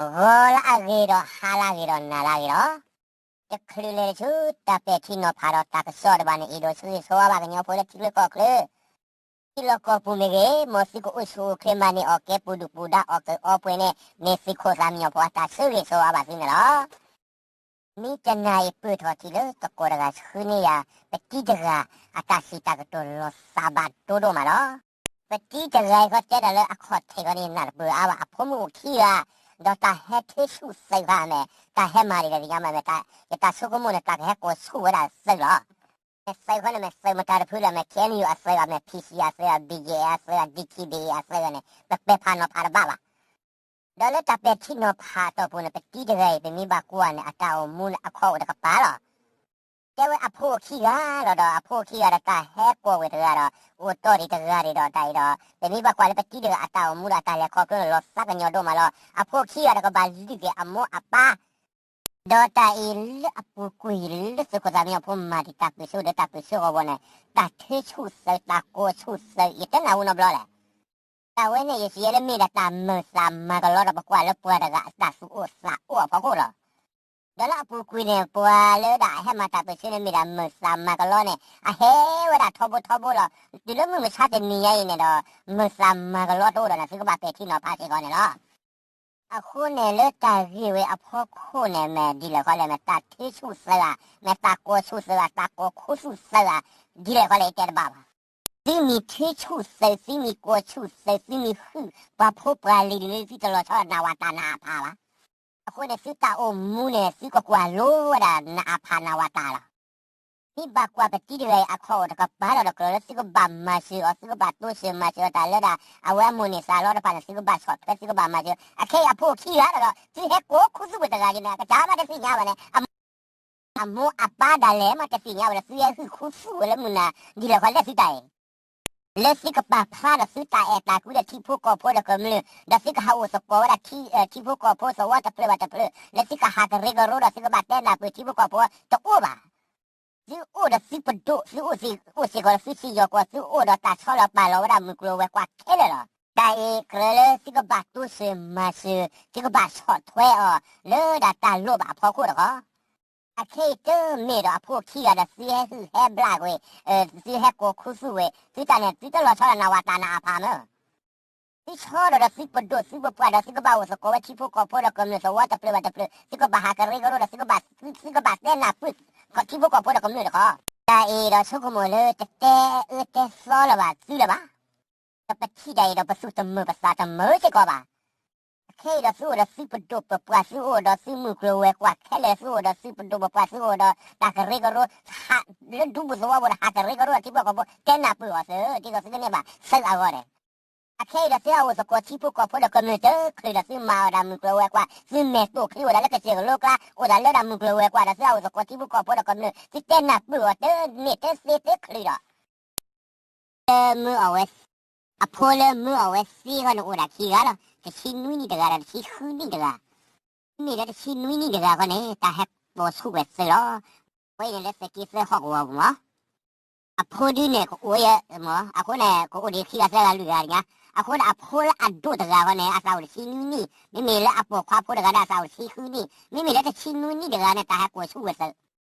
ဂီၤလၢအဂ့ၤဒီးဟါလၢအဂ့ၤဒီးနၤလၢအဂ့ၤလီၤ. တချုးလဲၤဆူတၢ်ပဲာ်ထံနီၤဖးဒီးတၢ်ကစီၣ်တဘၣ်န့ၣ် အဲၣ်ဒိးဆၢဂ့ၤဆၢဝါဘၣ်ကညီဖိလၢထံချၢကီၢ်ချၢ ထံလီၢ်ကီၢ်ပူၤမ့ၢ်ဂ့ၤ, မ်သုကအိၣ်ဆူၣ်အိၣ်ချ့မၤန့ၢ်အီၣ်ကဲပူၤဒုၣ်ပူၤဒါအီၣ်ကၢအီပှဲၤန့ၣ် မ့ၢ်သုးခိၣ်သးမံညီဖိအတၢ်ဆၢဂ့ၤဆၢဝါဘၣ်သုန့ၣ်လီၤ. မ့ၢ်တနၤအံၤပၢၢ်ထီၣ်ထံလၢသကိးတဂၤဆှၢန့ၢ်ယၤ ပတံၤတဂၤ အတၢ်စံးတၢ်ကတိၤလီၤသးဘၣ်ဒိဒိၣ်မးလီၤ. ပတံၤတဂၤအံၤဃီတဲတၢ်လၢအခီၣ်ထံးဃီန့ၣ် နၢ်တပၢၢ်အါဘၣ် အဖိမုၣ်အိၣ်ခံဂၤ, ဒီးတၢ်ဟဲထၢဆူၣ်သုးဃာ်မ့ၢ် တၢ်ဟဲမၤဒံးတသ့ၣ်ညါမ့ၢ် ယတၢ်ဆိကမိၣ်န့ၣ် တၢ်ကဟဲကိးဆူၣ်ဝဲဒၣ်သုးလီၤ. မ့ၢ်သုးဃီန့ၣ် မ့ၢ်သုးမတၤတဖုလဲၣ် မ့ၢ် ခ့ၣ်အဲၣ်ယူၣ် အသုးဧါ မ့ၢ် ပီၣ်စံၣ် အသုးဧါ ဘီၣ်ယဲၣ် အသုးဧါ ဒံၣ်ခီၣ်ဘံၣ်အသုးဧါန့ၣ် ပပဲာ်ဖးနီၤဖးတဘၣ်ဘၣ်. ဒီးလၢတၢ်ပဲာ်ထံနီၤဖးအတီၢ်ပူၤန့ၣ် ပတံၤတဂၤအံၤ ပမ့ၢ်ဘၣ်ကွၢ်န့ၣ် အတၢ်အိၣ်မူန့ၣ် အခီၣ်အိၣ်တကပၤလီၤ. တဲဝဲအဖိခံဂၤလီၤဒီး အဖိခံဂၤဒီးတၢ်ဟဲကိးဝဲတဂၤဒီး အိၣ်တီၢ်ဒံးတဂၤဒံးဒီးတၢ်အံၤဒီး ပမ့ၢ်ဘၣ်ကွၢ်လၢပတံၤတဂၤအတၢ်အိၣ်မူဒီးအတၢ်လဲၤခီဖျိန့ၣ် လီၤသးကညီၤဒိၣ်မးလီၤ. အဖိခံဂၤဒီးကဘၣ်လုၢ်က့ၤအမိၢ်အပၢ် ဒီးတၢ်အံၤလၢအပူၤကွံာ်လၢသုးခိၣ်သးမံညီဖိမၤဒံးတၢ်ပၢၢ်ဆၢဒီးတၢ်ပၢၢ်ဆၢဂီၢ်ဘီန့ၣ် တၢ်ထၢဆူၣ်သုး တၢ်ကိးဆူၣ်သုး ယတဲနၢ်ဟူနီတဘျီလဲၣ်. တၢ်ဝဲန့ၣ်ယစံးယဲလၢမ့ၢ်ဒၣ်တၢ်မုာ်သးမၤကလီဒီးပကွၢ်လၢပှၤတဂၤအတၢ်သူၣ်အိၣ်သးအိၣ်အဖီခိၣ်လီၤ. ဒီးလၢအပူၤကွံာ်န့ၣ် ပှၤလၢဒၣ်အဟဲမၤတၢ်ပၢၢ်ဆၢန့ၣ်မ့ၢ်ဒၣ်မုာ်သးမၤကလီန့ၣ် အဟဲဝဲဒၣ်ထီဘိထီဘိလီၤ. တုၤလၢမုၢ်မဆါတနံၤညါအံၤန့ၣ်ဒီး မုာ်သးမၤကလီတအိၣ်ဒီးန့ၣ် သုကဘၣ်ပဲာ်ထံနီၤဖးစ့ၢ်ကီးန့ၣ်လီၤ. အဃိန့ၣ်လၢတၢ်ဂ့ၢ်ဝဲအဖီခိၣ်န့ၣ် မ့ၢ်ဒ်လဲၣ်ဃီလဲၣ် မ့ၢ်တၢ်ထၢဆူၣ်သုးဧါ, မ့ၢ်တၢ်ကိးဆူၣ်သုးဧါ, တၢ်ကိးခူသူၣ်သုးဧါ, ဒ်လဲၣ်ဃီလဲၣ် ယတဲတဘၣ်ဘၣ်. သုမ့ၢ်ထၢဆူၣ်သုး, သုမ့ၢ်ကိးဆူၣ်သုး, သုမ့ၢ်ဟုၣ်ပှၤဖိပှၤလံၤဒ်န့ၣ် သုတလီၤဆီဒၣ်နးဝးတၢ်နးအဖးဘၣ်. အဃိန့ၣ် သုတၢ်အိၣ်မူန့ၣ် သုကကွၢ်လိဝဲဒၣ်နးအဖးနးဝးတၢ်လီၤ. မ့ၢ်ဘၣ်ကွၢ်ပတံၤတဂၤအံၤအခီၣ်အိၣ်တကပၤလီၤဒီး ကြၢးလၢသုကဘၣ်မၤစၢၤအီၤ, သုကဘၣ်တိစၢၤမၤစၢၤအီၤ တၢ်လၢဒၣ် အဝဲအမိၢ်န့ၢ်သးလီတဖၣ်န့ၣ် သုကဘၣ်ဆီၣ်ထွဲ သုကဘၣ်မၤစၢၤ. အခဲအံၤအဖိခံဂၤဒီး သုဟဲကိးခူသူၣ်ဝဲတဂၤန့ၣ် အကစၢ်မးတသ့ၣ်ညါဘၣ်န့ၣ် အမိၢ်အပၢ်ဒၣ်လဲာ်မးတသ့ၣ်ညါဝဲဒီး သုဟဲဟုၣ်ခူသူၣ်ဝဲလၢမုၢ်နၤ ဒ်လဲၣ်ဃီလဲၣ်သုတၢ်အံၤ လၢသုကပာ်ဖျါဒီးသုတၢ်အဲၣ်တၢ်ကွံဒီးထံဖိကီၢ်ဖိဒီးကမျၢၢ်, ဒီးသုကဟးအိၣ်သကိးဝဲဒၣ် ထံဖိကီၢ်ဖိသဝီတဖျၢၣ်ဘၣ်တဖျၢၣ် လၢသုကဟးကရၢကရိဒီးသုကဘၣ်တဲနၢ်ပၢၢ်ထံဖိကီၢ်ဖိတအိၣ်ဘၣ်. သုအိၣ်ဒီးသုပဒိၣ်, သုအိၣ်စ့ၢ်ကီးဒီးသုစံၣ်ညီၣ်ကွီၢ်, သုအိၣ်ဒီးတၢ်ဆီလီၤပာ်လီၤဝဲဒၣ်မုၢ်ကျိၤဝဲၤကွာ်ခဲလၢာ်လီၤ. တၢ်အံၤကြၢးလၢသုကဘၣ်တိစၢၤမၤစၢၤ, သုကဘၣ်ဆီၣ်ထွဲအီၤ လၢဒၣ်တၢ်လိၣ်ဘၣ်အဖီခိၣ်တခီ အခဲအံၤတမ့ၢ်ဒီးအဖိခံဂၤဒီး သုဟဲဟုၣ်ဟဲဘျးကွံာ်, သုဟဲကိးခူသူၣ်ဝဲ, သုတၢ်န့ၣ် သုတလီၤဆီဒီးနးဝးတၢ်နးအဖးမး. သုဆီဒီးဒီးသုပဒိၣ်သုပပှၢ်ဒီး သုကဘၣ်အိၣ်သကိးဝဲထံဖိကီၢ်ဖိဒီးကမျၢၢ်သဝီတဖျၢၣ်ဘၣ်တဖျၢၣ်, သုကဘၣ်ဟးကရၢကရိဒီး သုကဘၣ်တဲနၢ်ပၢၢ် ထံဖိကီၢ်ဖိဒီးကမျၢၢ်တခီ, တၢ်အံၤဒီးဆိကမိၣ်လၢတတဲအၢတဲသီလၢၤဘၣ်သုလၢၤဘၣ်. ဒီးပထံၣ်တၢ်အံၤဒီးပသူၣ်တမုာ်ပသးတမုာ်စ့ၢ်ကီးဘၣ်. အခဲအံၤဒီးသုအိၣ်ဒီးသုပဒိၣ်ပပှၢ်, သုအိၣ်ဒီးသုမုၢ်ကျိၤဝဲၤကွာ်ခဲလၢာ်, သုအိၣ်ဒီးသုပဒိၣ်ပပှၢ်, သုအိၣ်ဒီးတၢ်ကရၢကရိ ဟးလၢဒူပူၤသဝီပူၤဒီး ဟးကရၢကရိဒီးထံဖိကီၢ်ဖိ တဲနၢ်ပၢၢ်အီၤသ့, ဒ်သိးသုကန့ၢ်ဘၣ်သုးအဂီၢ်န့ၣ်. အခဲအံၤဒီးသုဟးအိၣ်သကိးထံဖိကီၢ်ဖိဒီးကမျၢၢ်တချုးဒီး သုမၤအီၣ်ဒၣ်မုၢ်ကျိၤဝဲၤကွာ်, သုမဲာ်တိာ်ချံအိၣ်ဒၣ်လၢကစၢၢ်ကလိကျါ, အိၣ်ဒၣ်လၢဒၣ်မုၢ်ကျိၤဝဲၤကွာ်ဒီး သုဟးအိၣ်သကိးထံဖိကီၢ်ဖိဒီးကမျၢၢ် သုတဲနၢ်ပၢၢ်အီၤတန့ၢ်တသ့တချုးဒီး လၢမၢအီၣ်ဝဲ, အဖိလၢမၢအီၣ်ဝဲသ့ဃီန့ၣ် အိၣ်ဒၣ်ခံဂၤလီၤ. တဆံနွံနံၣ်တဂၤဒီး တဆံဃုနံၣ်တဂၤ. မ့မ့ၢ်လၢတဆံနွံနံၣ်တဂၤဃီန့ၣ် တၢ်ဟဲပိာ်ဆူၣ်ဝဲသုးလီၤ. အဝဲအံၤန့ၣ်လၢသုးက့သၢဟီၣ်ကဝီၤပူၤမး. အဖိဒုန့ၣ် ကအိၣ်ယဲၢ်မး, အဃိန့ၣ် ကအိၣ်ဒံးခံဂၤသၢဂၤလွံၢ်ဂၤတညါ. အဃိန့ၣ် အဖိလၢအဒိၣ်တဂၤဃီန့ၣ် အသးအိၣ်တဆံနွံနံၣ်, မ့မ့ၢ်လၢအပိာ်ခွါဖိတဂၤဒီး အသးအိၣ်တဆံဃုနံၣ်, မ့မ့ၢ်လၢတဆံနွံနံၣ်တဂၤန့ၣ် တၢ်ဟဲပိာ်ဆူၣ်ဝဲသုး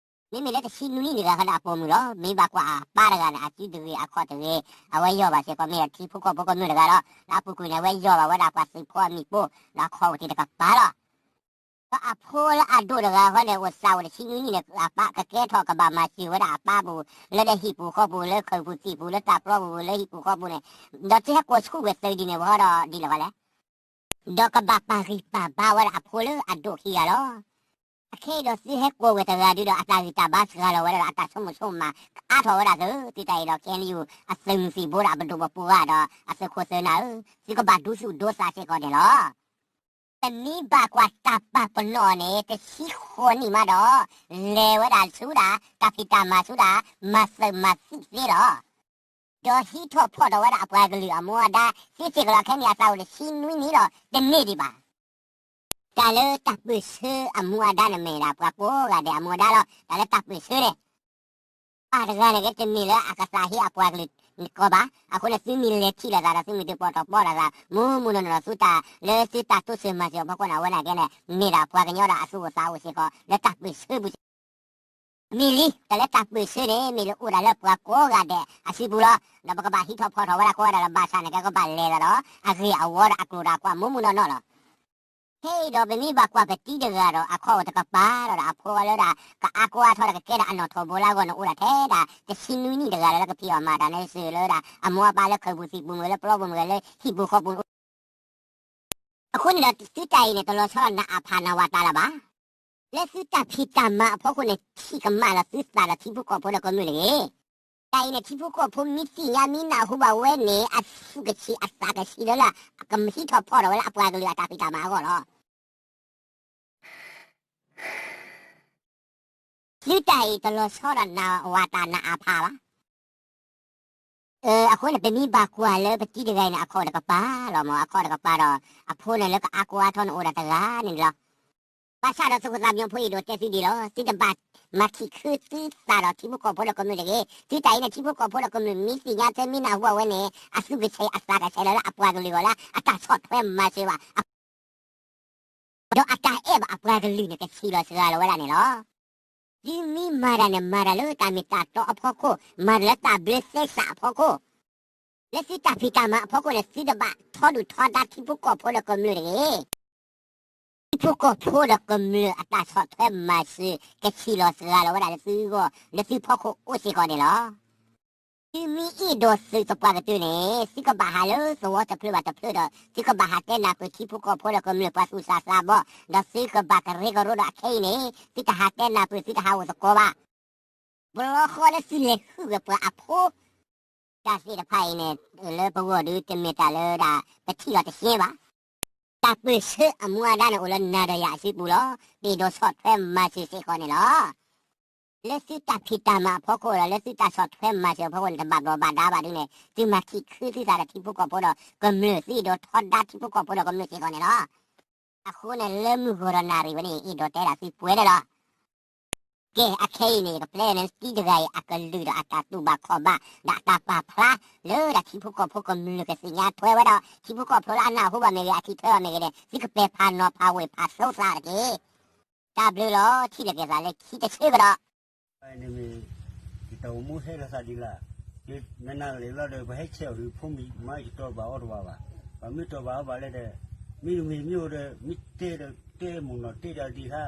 မ့မ့ၢ်လၢတဆံနွံနံၣ်တဂၤဃီန့ၣ် အပိာ်မုၣ်လီၤ. မ့ၢ်ဘၣ်ကွၢ်အပၢ်တဂၤန့ၣ် အစုတဂ့ၤ အခီၣ်တဂ့ၤ, အဝဲယီၢ်ဘၣ်စ့ၢ်ကီး မ့ၢ်ထံဖိကီၢ်ဖိကမျၢၢ်တဂၤလီၤ. လၢအပူၤကွံာ်န့ၣ် အဝဲယီၢ်ဘၣ်ဝဲဒၣ်ပှၤသုးဖိအမံၤပိၢ် လၢအခီၣ်အိၣ်တံၢ်တကပၤလီၤ. ဒီးအဖိလၢအဒိၣ်တဂၤဃီန့ၣ် အိၣ်သးအိၣ်တဆံနွံနံၣ်န့ၣ် အပၢ်ကကဲထီၣ်ကဘၣ်မၤစၢၤဝဲဒၣ်အပၢ်ပူၤ လၢဒၣ်ဟံၣ်ပူၤဃီပူၤ လၢခၢၣ်ပူၤသံၣ်ပူၤ လၢတၢ်ပျီပူၤ လၢဟံၣ်ပူၤဃီပူၤန့ၣ်, ဒီးသုဟဲကိးဆူၣ်ဝဲသုးဒ်န့ၣ်ဝဲဒီးဒ်လဲၣ်ဃီလဲၣ် ဒီးကဘၣ်ပာ်ဂံၢ်ပာ်ဘါဝဲဒၣ်အဖိလၢအဒိၣ်ခံဂၤလီၤ. အခဲအံၤဒီးသုဟဲကိးဝဲတဂၤဒုဒီး အတၢ်ဂံၢ်တၢ်ဘါစှၤလီၤဝဲဒၣ်ဒီး အတၢ်ဆိကမိၣ်ဆိကမးအါထီၣ်ဝဲဒၣ်သု, သုတၢ်အံၤဒီး ခဲအံၤ အသုးမုၢ်သံၣ်ဘိဒီးအပဒိၣ်ပပှၢ်ဒီးအသုးခိၣ်သုးနၢ်ဧၢ, သုကဘၣ်ဒိသူၣ်ဒိသးစ့ၢ်ကီးန့ၣ်လီၤ. ပမ့ၢ်ဘၣ်ကွၢ်တၢ်ပာ်ပနီၣ်န့ၣ် တဆံဃိးနံၣ်မးဒီး လဲၤဝဲဒၣ်ဆူဒၣ် တၢ်ဖံးတၢ်မၤဆူဒၣ် မၤသုးမၤသံၣ်သ့လီၤ. ဒီးဟံးထီၣ်ဖီၣ်ထီၣ်ဝဲဒၣ်အပှၤကလုာ်အမူအဒါ သ့စ့ၢ်ကီးလီၤ. ခဲအံၤအသးအိၣ်တဆံနွံနံၣ်လီၤ တန့ၢ်ဒံးဘၣ်. တၢ်လၢတၢ်ပၢၢ်ဆၢအမူအဒါန့ၣ်မ့ၢ်ဒၣ် ပှၤကိးဂၤဒဲးအမူအဒါလီၤ. တၢ်လၢတၢ်ပၢၢ်ဆၢန့ၣ် ပၢ်တဂၤန့ၣ်က့ တမ့ၢ်လၢအကသးဟ့အပှၤကလုာ် ကီဘၣ်. အဃိန့ၣ် သုမ့ၢ်လဲၤထံၣ်လိာ်သးဒီး သုမ့ၢ်တပီၢ်တပီၢ်လိာ်သး မူမူနီၢ်နီၢ်ဒီး သုတၢ်လၢသုတၢ်တိစၢၤမၤစၢၤအဖီခိၣ်န့ၣ် အဝဲန့ၣ်ကဲန့ၣ် မ့ၢ်ဒၣ်ပှၤကညီဒီးအသူၣ်အိၣ်သးအိၣ်စ့ၢ်ကီး လၢတၢ်ပၢၢ်ဆၢပူၤ မ့ၢ်လံ တၢ်လၢတၢ်ပၢၢ်ဆၢန့ၣ် မ့ၢ်လၢအိၣ်ဒၣ်လၢပှၤကိးဂၤဒဲးအစုပူၤလီၤ. ဒီးပကဘၣ်ဟံးထီၣ်ဖီထီၣ်ဝဲဒၣ်ကိးဂၤဒဲးဒီး ဘၣ်ဆၣ်န့ၣ်ကဲ ကဘၣ်လဲၤသးဒီး အဂ့ၢ်အဝီဒီးအကျိၤဒီးအကွာ် မူမူနီၢ်နီၢ်လီၤ. ဟဲအံၤဒီးပမ့ၢ်ဘၣ်ကွၢ်ပတံၤတဂၤဒီး အခီၣ်အိၣ်တကပၤလီၤဒီး အဖိလၢဒၣ် ကအါကိအါထီၣ်ဒီးကကဲဒၣ်အနီၣ်ထိးဘိလၢအဂီၢ်န့ၣ် အိၣ်ဒၣ်ထဲဒၣ် တဆံနွံနံၣ်တဂၤလၢ လၢကဖံးအီၣ်မၤတၢ်န့ၣ်စၢၤလၢဒၣ် အမိၢ်အပၢ်လၢခၢၣ်ပူၤသံၣ်ပူၤမ့ၢ်ဂ့ၤ လၢပျီပူၤမ့ၢ်ဂ့ၤ လၢဟံၣ်ပူၤဃီပူၤန့ၣ် အဃိန့ၣ်ဒီး သုတၢ်အံၤန့ၣ် တလီၤဆီဒၣ်နၤအဖးနၤဝၤတၢ်လၢၤဘၣ်. လၢသုတၢ်ဖံးတၢ်မၤအဖီခိၣ်န့ၣ် ထံၣ်ကမၣ်လီၤသုသးဒီးထံဖိကီၢ်ဖိဒီးကမျၢၢ်တဂ့ၤ. တၢ်အံၤန့ၣ် ထံဖိကီၢ်ဖိမ့ၢ်သ့ၣ်ညါမ့ၢ်နၢ်ဟူဘၣ်ဝဲန့ၣ် အသူၣ်ကဆံးအသးကဆံးလၢလၢ ကမ့ၢ်ဟံးထီၣ်ဖီထီၣ်ဝဲလၢအပှၤကလုာ်အတၢ်ဖံးတၢ်မၤအဂီၢ်လီၤ. သုတၢ်အံၤတလီၤဆီဒၣ်နၤဝၤတၢ်နၤအဖးဘၣ်. အဃိန့ၣ် ပမ့ၢ်ဘၣ်ကွၢ်လၢပတံၤတဂၤအံၤန့ၣ် အခီၣ်တကပၤလီၤမး အခီၣ်တကပၤဒီး အဖိန့ၣ်လၢကအါကိအါထီၣ်န့ၣ်အိၣ်ဒၣ်တဂၤန့ၣ်လီၤ. ဘၣ်ဆၣ်ဒီးသုးခိၣ်သၣ်မံညီၤဖိအဲၣ်ဒိးတဲသုဒ်လီၤ သုတဘၣ်မၤထံၣ်ခုသုသးဒီးထံဖိကီၢ်ဖိဒီးကမျၢၢ်တဂ့ၤ. သုတၢ်အံၤန့ၣ် ထံဖိကီၢ်ဖိဒီးကမျၢၢ်မ့ၢ်သ့ၣ်ညါထဲမ့ၢ်နၢ်ဟူဘၣ်ဝဲန့ၣ် အသူၣ်ကဆံးအသးကဆံးလၢလၢအပှၤကလုာ်အဂီၢ်လၢ အတၢ်ဆီၣ်ထွဲမၤစၢၤဘၣ် ဒီးအတၢ်အဲၣ်ဘၣ်အပှၤကလုာ်န့ၣ် ကဆံးလီၤစှၤလီၤဝဲဒၣ်န့ၣ်လီၤ. သုမ့ၢ်မၤတၢ်န့ၣ် မၤတၢ်လၢတၢ်မ့ၢ်တၢ်တီအဖီခိၣ်, မၤတၢ်လၢတၢ်ဘျၢသဲစးအဖီခိၣ်, လၢသုတၢ်ဖံးတၢ်မၤအဖီခိၣ်န့ၣ် သုတဘၣ်ထီဒုၣ်ထီဒါထံဖိကီၢ်ဖိဒီးကမျၢၢ်တဂ့ၤ. ထံဖိကီၢ်ဖိဒီးကမျၢၢ်အတၢ်ဆီၣ်ထွဲမၤစၢၤ ကဆံးလီၤစှၤလီၤဝဲဒၣ်လၢသုဂီၢ် လၢသုဖီခိၣ်အိၣ်စ့ၢ်ကီးန့ၣ်လီၤ. သုမ့ၢ်အဲၣ်ဒိးသုးသပှၢ်ကတၢၢ်န့ၣ် သုကဘၣ်ဟးလၢသဝီတဖျၢၣ်ဘၣ်တဖျၢၣ်ဒီး သုကဘၣ်ဟးတဲနၢ်ပၢၢ်ထံဖိကီၢ်ဖိဒီးကမျၢၢ်ပှၤသူၣ်စၢ်သးဘီၣ်, ဒီးသုကဘၣ်ကရၢကရိဒီးအခဲအံၤန့ၣ် သုတဟးတဲနၢ်ပၢၢ် သုတဟးအိၣ်သကိးဘၣ်. ဘျီဃီလၢသုလဲၤဟုၣ်ဂ့ၤပှၤအဖိ တၢ်သ့ၣ်တဖၣ်အံၤန့ၣ် လၢပဂီၢ်ဒုးတမ့ၢ်တၢ်လၢဒၣ် ပထံၣ်လီၤတသ့ဘၣ်. တၢ်ပၢၢ်ဆၢအမူအဒါန့ၣ် အိၣ်လၢနၤဒီးယၤအစုပူၤလီၤ. ပအဲၣ်ဒိးဆီၣ်ထွဲမၤစၢၤစ့ၢ်ကီးန့ၣ်လီၤ. လၢသုတၢ်ဖံးတၢ်မၤအဖီခိၣ်ဒီး လၢသုတၢ်ဆီၣ်ထွဲမၤစၢၤအဖီခိၣ်န့ၣ် တဘၣ်ဘျီးဘၣ်ဒါဘၣ်ဒုးန့ၣ် သုမၤထံၣ်ခုသုသးဒီးထံဖိကီၢ်ဖိဒီးကမျၢၢ် သုအဲၣ်ဒိးထီဒါထံဖိကီၢ်ဖိဒီးကမျၢၢ်စ့ၢ်ကီးန့ၣ်လီၤ. အဃိန့ၣ် လၢမုၢ်ဂီၤဒီးနၣ်ရံၣ်ဝဲန့ၣ် ယအဲၣ်ဒိးတဲဒၣ်သုပှဲၤန့ၣ်လီၤ. ကဲ အခဲအံၤန့ၣ် ယကပျဲန့ၣ် တံၤတဂၤအံၤ အကလုၢ်ဒီးအတၢ်တူၢ်ဘၣ်ခီၣ်ဘၣ် ဒီးအတၢ်ပာ်ဖျါ လၢဒၣ်ထံဖိကီၢ်ဖိကမျၢၢ်ကသ့ၣ်ညါထွဲဝဲဒီး ထံဖိကီၢ်ဖိလၢအနၢ်ဟူဘၣ်မ့ၢ်ဂ့ၤ အထံၣ်ထွဲဘၣ်မ့ၢ်ဂ့ၤန့ၣ် သုကပဲာ်ဖးနီၤဖးဝ့ၢ်ဖးသိသးတက့ၢ်. တၢ်ဘျုးလီၤ. ထံၣ်လိာ်က့ၤသးလၢခံတဆၢကဒီး န့ၣ်မ့ၢ် ယတၢ်အိၣ်မူဟဲလီၤသးဒ်လဲၣ်, မ့ၢ်နၤကလဲၤလီၤဒီး ပဟဲဆဲးအီၤဒုး ဖိမံၤမါ ယတီဘၣ်အီၤတဘၣ်ဘၣ်, ပှၤမ့ၢ်တီဘၣ်အီၤဘၣ်လဲၣ်ဒီး မ့တမ့ၢ်မ့ၢ်အိၣ်ဒီး မ့ၢ်တဲဒီးတဲမုၢ်နီၢ်တဲဒီးဒ်ဟါ,